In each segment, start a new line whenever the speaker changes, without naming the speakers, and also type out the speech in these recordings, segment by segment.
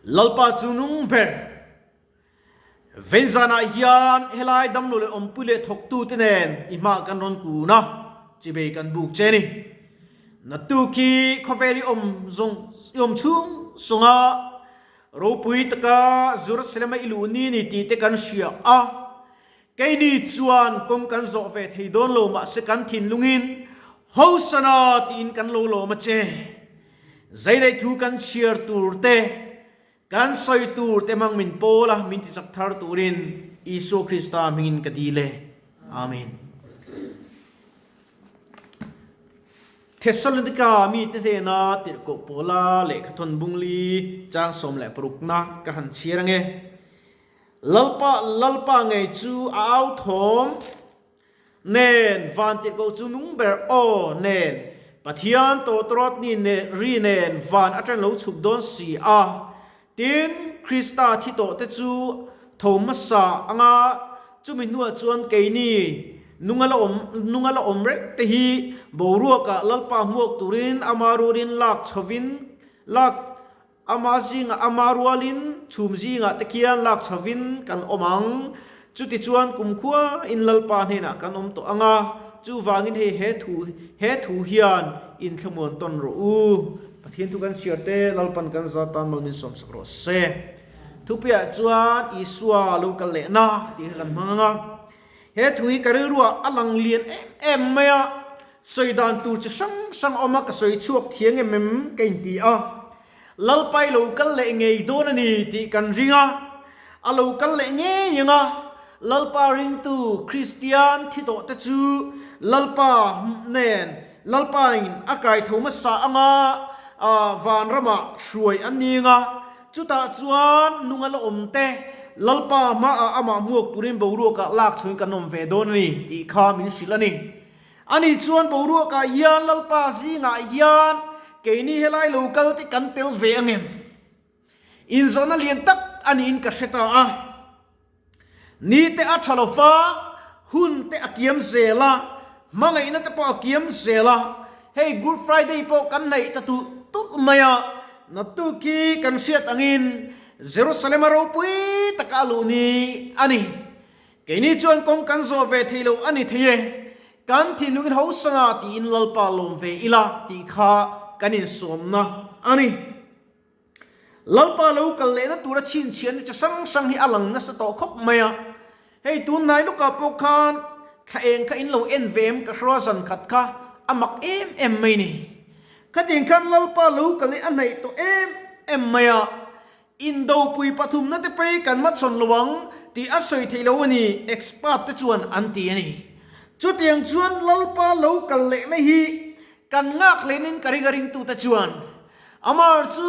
Lalpa chu nung ber. Venzanah hian helai damlo leh awmpui leh thawktute nen i hmaah kan rawn kun a, chibei kan buk che a ni. Naktuk hi khawvel i awm zawng i awm chhung sawnga ropui taka Jerusalem-a i luh ni ni tih te kan hria a. Keini chuan kawng kan zawh ve thei dawn lo mahse kan thinlungin Hosana tiin kan lo lawm a che. Zeidaih thu kan chhiar tur te, kan sawi tur te hmang min pawl a, min tichak thar turin Isua Krista hmingin ka dil e. Amen. Thessalonika mite hnena tirhkoh Paula lehkhathawn bungli chang 16na ka han chhiar ange. Lalpa, Lalpa ngei chu a au thawm nen, van tirhkoh chu nung ber aw nen, Pathian tawtawrawt ni nen, ri nen van atang lo chhuk dawn si a. Tin, Krista thi tawh te chu tho hmasa anga chumi hnuah chuan keini nunga la awm, nunga la awm reng te hi boruakah Lalpa hmuak turin ama rualin lak chhovin, lak Ama zingah ama rualin chhum zingah te khian lak chhovin kan awm ang. Chutichuan kumkhua in Lalpa hnenah kan awm tawh ang a, chuvangin hei he thu he thu hian inthlamuan tawn rawh u. Pathian thu kan chhiar te Lalpan kan za tan mal min sawmsak rawh se. Thupuiah chuan Isua lo kal lehna tih kha kan hmang ang a. He thu hi ka rilruah a lang lian em em mai a, sawi dan tur chi hrang hrang a awm a, ka sawi chhuak thiang em em ka inti a. Lalpai lo kal leh ngei dawn a ni tih kan ring a, a lo kal leh ngei ang a, Lalpa ringtu Kristian thi tawh te chu Lalpa nen Lalpain a kai tho hmasa ang a, vanramah hruai an ni ang a, Chutah chuan nunga la awm te, Lalpa hmaah amah hmuak turin boruakah lak chhuin kan awm ve dawn a ni tih kha min hrilh a ni. Ani chuan boruakah hian Lalpa zingah hian keini helai lo kal te kan tel ve ang em? Inzawhna lian tak a niin ka hre ta a. Ni te a tha lo fa, hun te a kiam zel a, hmangaihna te pawh a kiam zel a, hei Good Friday pawh kan hnaih ta tulh tulh mai a, naktuk hi kan hriat angin Jerusalem a ropui taka a luh ni a ni. Keini chuan kawng kan zawh ve thei lo a ni thei e, kan thinlungin hosana tiin Lalpa lawm ve ila tih kha kan insawmna a ni. Lalpa lo kal lehna tura chhinchhiahna chi hrang hrang hi a lang nasa tawh khawp mai a. Hei tunhnai lukah pawh khan thla eng kha in lo en ve em ka hria zan khat kha a mak em em mai ni. Khatiang khan Lalpa lo kal hi a hnaih tawh em em mai a. Indopui pathumna te pei kan hmachhawn lo ang tih a sawi theih lo a ni, expert te chuan an ti a ni. Chutiang chuan Lalpa lo kal lehna hi kan nghak hlenin ka ring a ringtute chuan Amar chu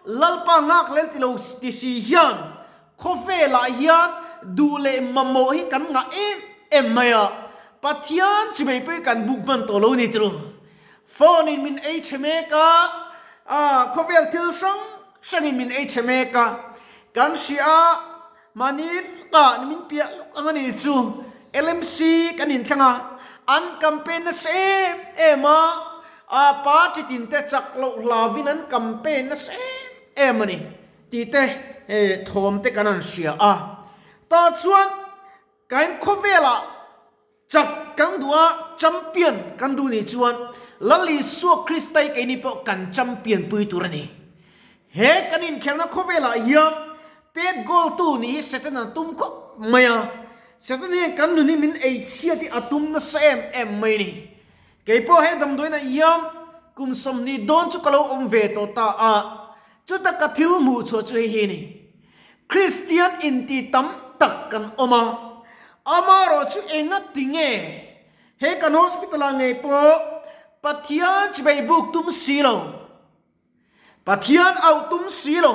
Lalpa nghakhlel ti lo ti si hian khawvelah hian duh leh mamawh hi kan ngah em em mai a, Pathian chimei pawh hi kan buk hman tawh lo ni tiro. Phone in min ei chhe mek a, khawvel thil hrang hrangin min ei chhe mek a, kan hria a, mahni lukah ni min piah luk ang a ni chu LMC kan inthlang a, an campaign nasa em em a, a party tin te chak loh hlavin an campaign nasa em em a ni tih te thawm te kan han hria a, tah chuan kan khawvelah chak kan duh a, champion kan duh nih chuan Lal Isua Krista hi keini pawh kan champion pui tur a ni. He kan inkhelhna khawvelah hian pet goal tu nih hi Satan a tum khawp mai a, Satan hian kan nun hi min ei chhiat hi a tum nasa em em mai a ni. Kei pawh he damdawiinah hian kum 20 dawn chu ka lo awm ve tawh ta a, chuta ka thil hmuh chhuah chu hei hi a ni. Kristian inti tam tak kan awm a, amaherawh chu enga ti nge he kan hospital ah ngei pawh Pathian chibei buk tum si lo, Pathian auh tum si lo,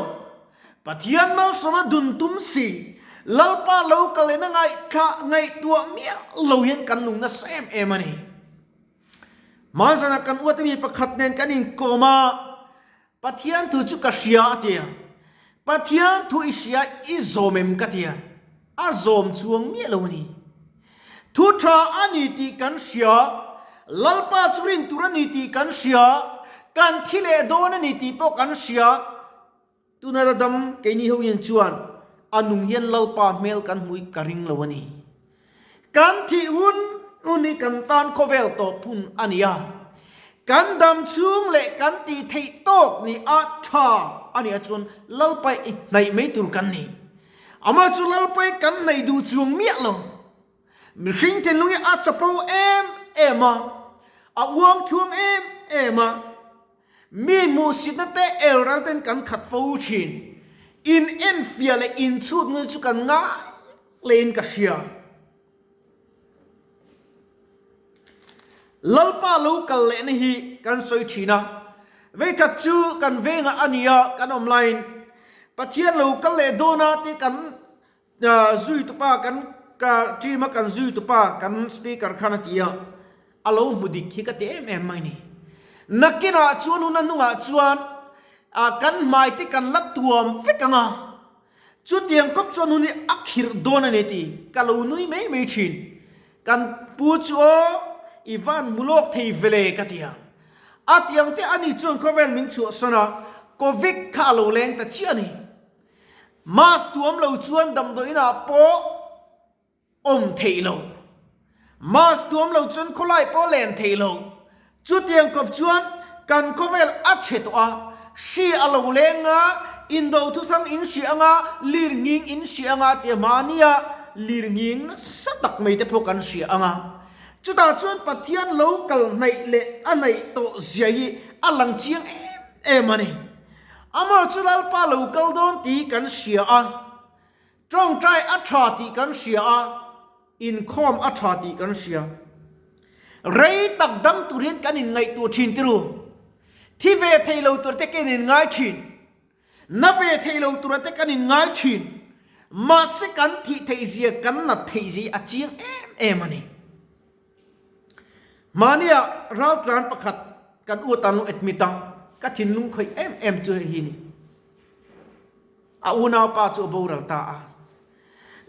Pathian malsawma dun tum si, Lalpa lo kal lehna ngaihthlah ngaihtuah miah lo hian kan nung nasa em em a ni. Hmanzanah kan uate mi pakhat nen kan inkawm a, Pathian thu chu ka hria a tia. Pathian thu i hria i zawm em ka tia. A zawm chuang miah lo a ni. Thu tha a ni tih kan hria, Lalpa chu rin tur a ni tih kan hria, kan thi leh dawn a ni tih pawh kan hria. Tuna la dam keini ho hian chuan a nung hian Lalpa hmel kan hmu hi ka ring lo a ni. Kan thih hun hun hi kan tan khawvel tawp hun a ni a, kan dam chhung leh kan tih theih tawk ni a tha a nih ah chuan Lalpa i hnaih mai tur kan ni. Amah chu Lalpa i kan hnaih duh chuang miah lo. Mihring thinlung hi a chapo em em a, a uang thuang em em a. Mi hmuhsitna te elral ten kan khat fo thin. In enfiah leh inchhut ngul chu kan ngai hlein ka hria. Lalpa lo kal lehna hi kan sawi thin a, veikhat chu kan vengah a nia kan awm laiin Pathian lo kal leh dawna tih kan Zuitupa kan ka team a kan zuitupa kan speaker khan a ti a, a lo hmu dik hi ka ti em em mai ni. Nakinah chuan hun a hnungah chuan kan hmai te kan la tuam vek ang a, chutiang kawp chuan hun hi a khirh dawn a ni ti ka lo nui mai mai thin. Kan pu chu aw i van hmu lawk thei vele ka ti a, a tiang te ani chuan khawvel min chhuahsan a, Covid kha a lo leng ta chiah a ni. Mask tuam lo chuan damdawiin ah pawh awm theih lo. Mask tuam lo chuan khawlai pawh len theih lo. Chutiang kawp chuan kan khawvel a chhe tawh a, hri a lo leng a, indo thuthang in hria anga, lir nghing in hria anga tia mahnia lir nghing nasa tak mai te pawh kan hria anga. Chutah chuan Pathian lo kal hnaih leh a hnaih tawh zia hi a lang chiang em em a ni. Amah chu Lalpa lo kal dawn tih kan hria a, tawngtai a tha tih kan hria a, inkhawm a tha tih kan hria. Rei tak dam tur hian kan inngaihtuah thin ti ru. Thi ve thei lo tur te kan inngai thin. Na ve thei lo tura te kan inngai thin. Mahse kan thih theih zia, kan nat theih zia hi a chiang em em a ni. Mahnia raltlan pakhat kan u atan lo admit a, ka thinlung khawih em em chu hei hi ni. A unaupa chu a boral ta a.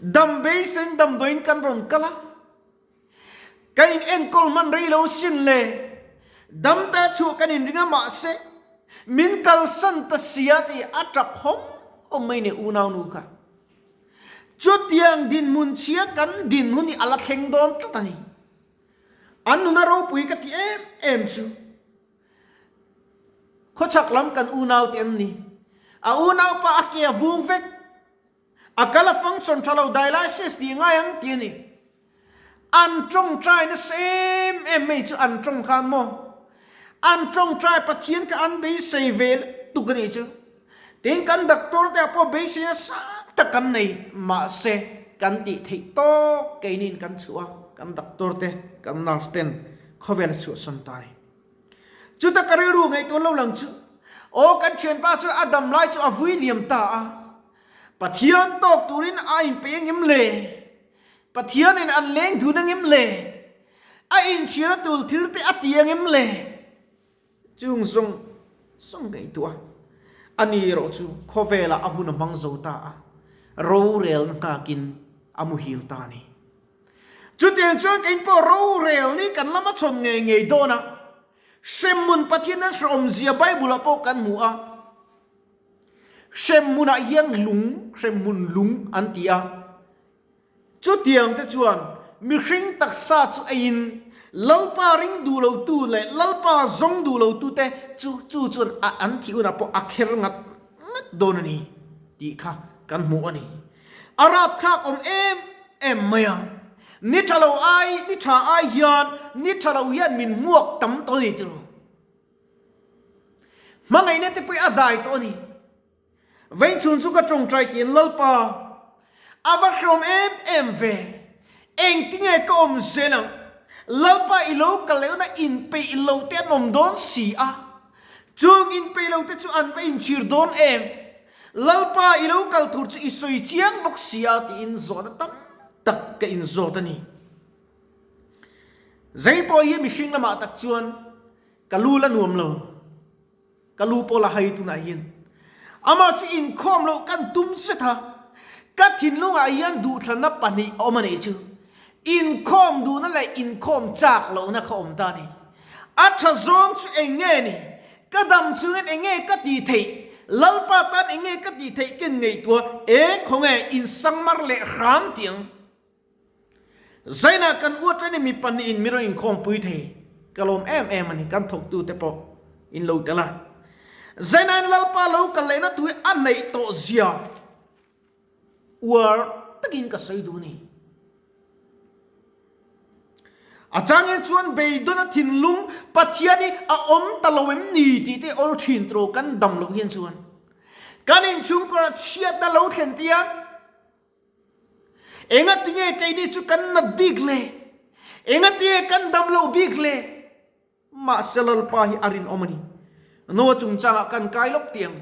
Dam beisein damdawiin kan rawn kal a, kan in enkawl hman rei lo sin le, dam ta chhuah kan inring a mahse min kalsan ta sia tih a tap hawm awm mai ni unaunu kha. Chutiang dinhmun chhia kan dinhmun hi a la thleng dawn tlat a ni. An nuna ropui ka ti em em chu khawchhak lam kan unau te an ni. A unaupa a ke a vung vek, a kal a function tha lo dialysis tih ngai ang tih a ni. An tawngtai nasa em em mai chu an tawng khan maw? An tawngtai Pathian kha an beisei ve lutuk a nih chu. Tin kan doctor te ah pawh beisei nasa tak kan nei mahse kan tih theih tawk keinin kan chhuah a, kan doctor te kan nurse ten khawvel a chhuahsan ta a ni. Chuta ka rilru ngaihtuah lo lang chu aw kan thianpa chu a dam lai chu a vui liam ta a, Pathian tawk turin a inpeih angem le? Pathianin an leng dun angem le? A inchhir a tul thil te a ti angem le? Chung zawng zawng ngaihtuah a ni erawh chu khawvelah a hun a hmang zo ta a, rorelna nghakin a muhil ta a ni. Chutiang chuan kein pawh rorel ni kan lama chhawm ngei ngei dawn a, hremhmun Pathian a hrehawmzia Bible-ah pawh kan hmu a. Hremhmunah hian lung, hremhmun lung an ti a. Chutiang te chuan mihring taksa chu eiin Lalpa ring duh lotu leh Lalpa zawng duh lotute chu chu chuan a an thih hunah pawh a kher ngat ngat dawn a ni tih kha kan hmuh a ni. A rapthlak awm em em mai a, ni tha lo ai, ni tha ai hian ni tha lo hian min hmuak tam tawh a ni tiraw? Hmangaihna te pawh hi a dai tawh a ni. Veinchhun chu ka tawngtai tiin Lalpa, a va hrawm em em ve, engtinge ka awm zel ang? Lalpa i lo kal lehna inpeih lo te an awm dawn si a, chung inpeih lo te chu an va inchhir dawn em? Lalpa i lo kal tur chu i sawi chiang bawk si a tiin zawhna tam tak ka inzawt a ni. Zei pawh hi mihring lamah tak chuan ka lu la nuam lo. Ka lu pawh la hai tunah hian amah chu inkhawm loh kan tum zet a, ka thinlungah hian duhthlanna pahnih a awm a nih chu. Inkhawm duhna leh inkhawm chak lohna kha awm ta a ni. A tha zawng chu eng nge ni? Ka dam chungin eng nge ka tih theih? Lalpa tan eng nge ka tih theih ken ngaihtuah e khawnge insangmar leh hram tiang. Zainah kan uat reng i mi pahnihin mi rawn inkhawmpui thei. Ka lawm em em a ni, kan thawktute pawh in lo tel a. Zainain Lalpa lo kal lehna tui a neih tawh zia uar takin ka sawi duh a ni. A changin chuan beidawna thinlung Pathian hi a awm ta lo em ni tih te awl thin tawh kan dam loh hian chuan kan inchhungkawrah chhiatna lo thlen te hian Engatinge keini chu kan nat bik le? Engatinge kan dam loh bik le? Mahse Lalpa hi a rinawm a ni. Noah chungchangah kan kai lawk tiang.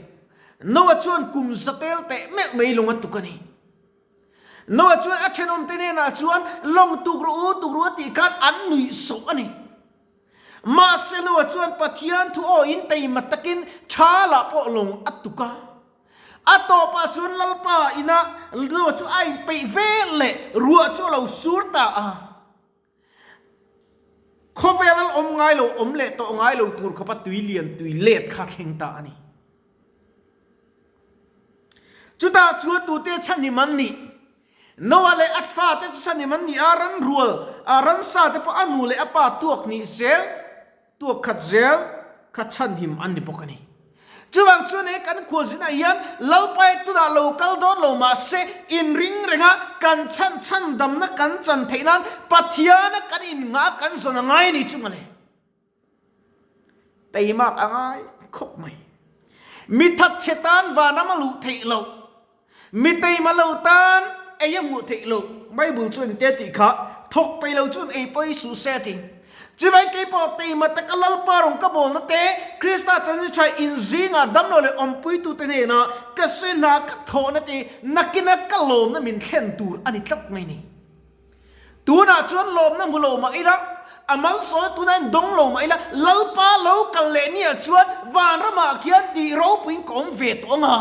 Noah chuan kum zatel teh meuh mai lung a tuk a ni. Noah chuan a thenawmte hnenah chuan lawng tuk rawh u, tuk rawh u a tih khan an nuih sawh a ni. Mahse Noah chuan Pathian thu awiin teima takin tha lah pawh lawng a tuk a. A tawpah chuan Lalpa ina Noah chu a inpeih vel leh ruah chu a lo sur ta a. Khawvel an awm ngai lo, awm leh tawh ngai lo tur khawpa tui lian tui let kha thleng ta a ni. Chutah chuan tute chhanhim an nih? Noah leh a fate chu chhanhim an ni a, ran rual, ransa te pawh a nu leh a pa tuak nih zel, tuak khat zel kha chhanhim an ni bawk a ni. Chuvang chuan he kan khualzinah hian Lalpai tunah lo kal dawn lo mahse inring renga kan chhan chhandamna kan chan theih nan Pathiana kan inngah kan zawn a ngai a ni chu mawle. Teimak a ngai khawp mai. Mi thatchhe tan vanram a luh theih loh. Mi teima lo tan ei a hmuh theih loh. Bible chuan i te tih kha thawk peih lo chuan ei pawh i suh se a ti. Chuvai kei pawh teima taka Lalpa rawn ka bawlna te, Krista chanchin tha inzingah damlo leh awmpuitute hnenah ka sawi hna ka thawhna te nakina ka lawmna min thlen tur a ni tlat mai ni. Tunah chuan lawmna hmu lo mah ila, a malsawmna tunah in dawng lo mah ila, Lalpa lo kal leh niah chuan vanramah khian tih ropuiin ka awm ve tawh ang a.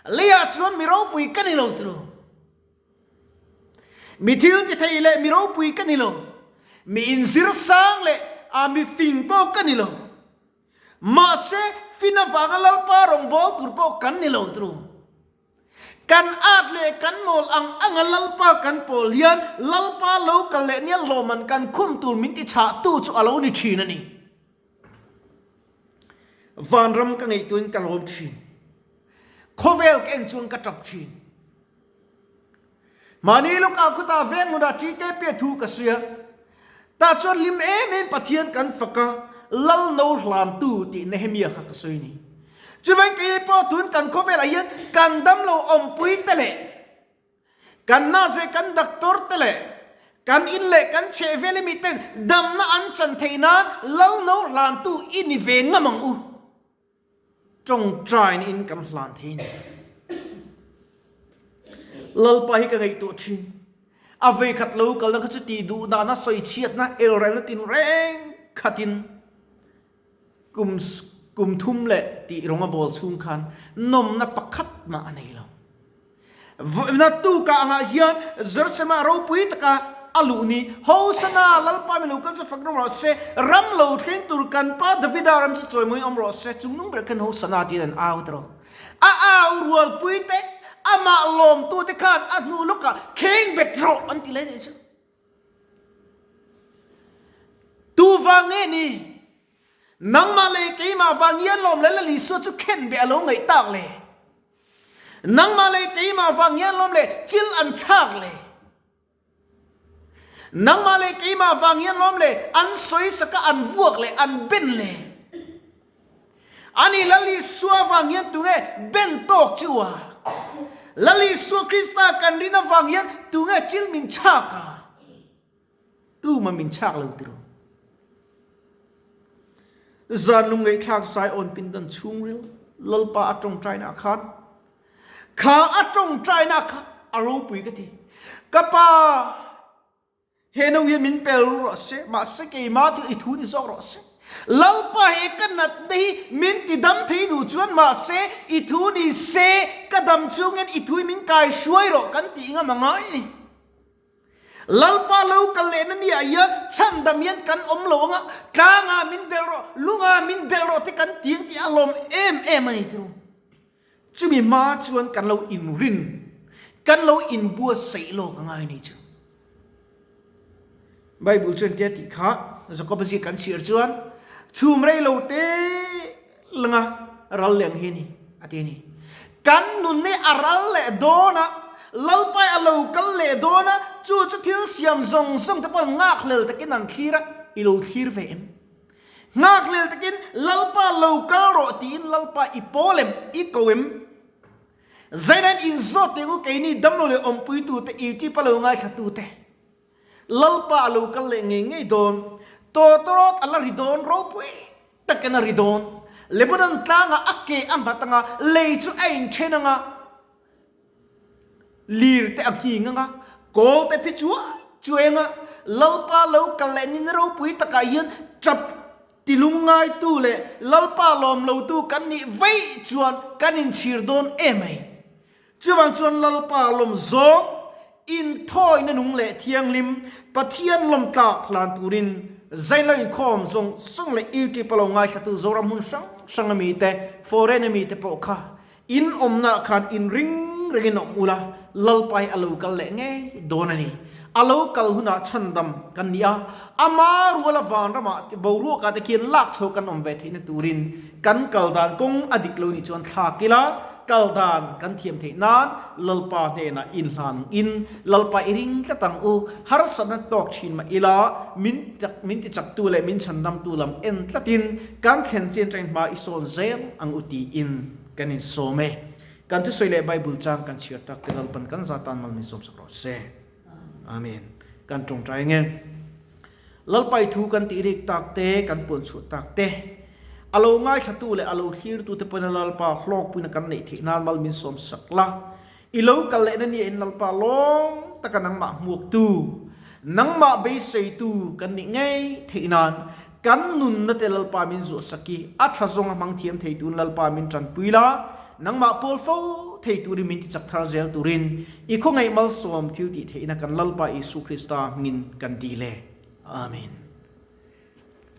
Leiah chuan mi ropui ka ni lo tilo. Mi thil ti thei leh mi ropui ka ni lo. Mi inzir sang leh a mi fing pawh ka ni lo. Mahse, fin avanga Lalpa rawngbâwl tur pawh kan ni lo tilo. Kan at leh kan mawl ang anga Lalpa kan pawl hian Lalpa lo kal leh nia lawmman kan khum tur min ti chhahtu chu a lo ni thin a ni. Vanram ka ngaihtuahin ka lawm thin. Khawvel ka en chuan ka tap thin. Mahni lawkah khutah veng hmunah TKP thu ka sawi a. Tah chuan hlim em em Pathian kan fak a, Lal no hlantu tih Nehemia kha ka sawi a ni. Chuvang kei pawh tun kan khawvelah hian kan damlo awmpui te leh kan nurse kan doctor te leh kan in leh kan chhehvel i miten damna an chan theih nan Lal no hlantu i ni ve ngam ang u. Tawngtaina in kan hlan thei a ni. Lalpa hi ka ngaihtuah thin. A veikhat lo kalna kha chu tih duh dana sawi chhiatna elrelna tin reng khatin kum kum thum leh tih rawng a bawl chhung khan nawmna pakhat mah a nei lo. Naktukah angah hian Jerusalem-ah ropui taka a luh ni. Hosana, Lalpa mi lo kal chu fak rawh rawh se, ram lo thleng tur kan pa Davida ram chu chawimawiin awm rawh se, chung nung ber khan Hosana tiin an au ta rawh. A au rualpui te, amah lawmtute khan a hnu lawkah kheng bet rawh an ti leh nih chu. Tu vang nge ni? Nangmah leh keimah vang hian lawm leh Lal Isua chu khen beh a lo ngaih tak le. Nangmah leh keimah vang hian lawm leh chil an chhak le. Nangmah leh keimah vang hian lawm leh an sawisaka an vuak leh an ben le. Ani Lal Isua vang hian tunge ben tawk chu a? Lal Isua Krista kan rin avang hian tunge chil min chhak a? Tuma min chhak lo tiraw? Zan lungngaihthlak Zion pindan chhungril Lalpa a tawngtaina khan kha a tawngtaina kha a ropui ka ti. Ka pa, he no hian min pel ru rawh se, mahse keimah chu i thu ni zawk rawh se. Lalpa he ka natna hi min ti dam thei duh chuan mahse i thu ni se ka dam chungin i thu hi min kai hruai rawh kan tih ngam a ngai a ni. Lalpa lo kal lehna ni ah hian chhandam hian kan awm lo ang a, tlangah min delh rawh, lungah min delh rawh te kan ti ang tih a lawm em em a ni tiro. Chumi hma chuan kan lo inrin, kan lo inbuatsaih lawk a ngai ni chu. Bible chuan tia tih kha Jakob-a ziak kan chhiar chuan chhum rei lo te langa ral leh ang hi a ni a ti a ni. Kan nun hi a ral leh dawn a, Lalpai a lo kal leh dawn a, chu chu thil siam zawng zawng te pawh nghakhlel takin an thlir a, i lo thlir ve em? Nghakhlel takin Lalpa lo kal rawh tiin Lalpa i pawl em, i ko em? Zainain inzawt teh u keini damlo leh awmpuitute, YouTube a lo ngaithlatute. Lalpa a lo kal leh ngei ngei dawn. Tawtawrawt a la ri dawn, ropui takin a ri dawn. Lebanon tlangah a ke a nghat anga, lei chu a inthen anga, lir te a nghing anga, kawl te phi chuai chuai anga, Lalpa lo kal leh nina ropui takah hian tap Ti lungngaitu leh Lalpa lawm lotu kan nih vaih chuan kan inchhir dawn em mai. Chuvang chuan Lalpa lawm zawng, inthawina nung leh thianghlim, Pathian lawm tlak hlan turin zailo inkhawm zawng zawng leh YouTube a lo ngaithlatu Zoram hmun hrang hrang a mite, foreign a mite pawh kha In awmnaah khan in ring rengin awm ula, Lalpa hi a lo kal leh ngei dawn a ni. A lo kal hunah chhandam kan ni a, ama ruala vanramah te boruakah te khian lak chho kan awm ve theihna turin kan kal dan kawng a dik lo nih chuan thlak ila, kal dan kan thiam theih nan Lalpa hnenah inhlan in Lalpa i ring tlat ang u, harsatna tawk thin mah ila min min tichaktu leh min chhandamtu lam en tlatin Kan thlen chin reng hma i sawn zel ang u tiin kan insawm e. Kan thusawi leh Bible chang kan chhiar tak te Lalpan kan za tan mal min sawm sak rawh se. Amen. Kan tawngtai ang e. Lalpai thu kan tih rik tak te, kan puan chhuah tak te, a lo ngaithlatu leh a lo thlirtu te pawhin Lalpa hlawkpuina kan neih theih nan mal min sawm sak la. I lo kal lehna nia in Lalpa lawm taka nangmah hmuaktu, nangmah beiseitu kan nih ngei theih nan kan nunna te Lalpa min zuahsak i a tha zawng a hmang thiam thei tuin Lalpa min tanpui la, nangmah pawl fo thei turin min tichak thar zel turin i khawngaih malsawm thil tih theihna kan Lalpa Isu Krista hmingin kan dil e. Amen.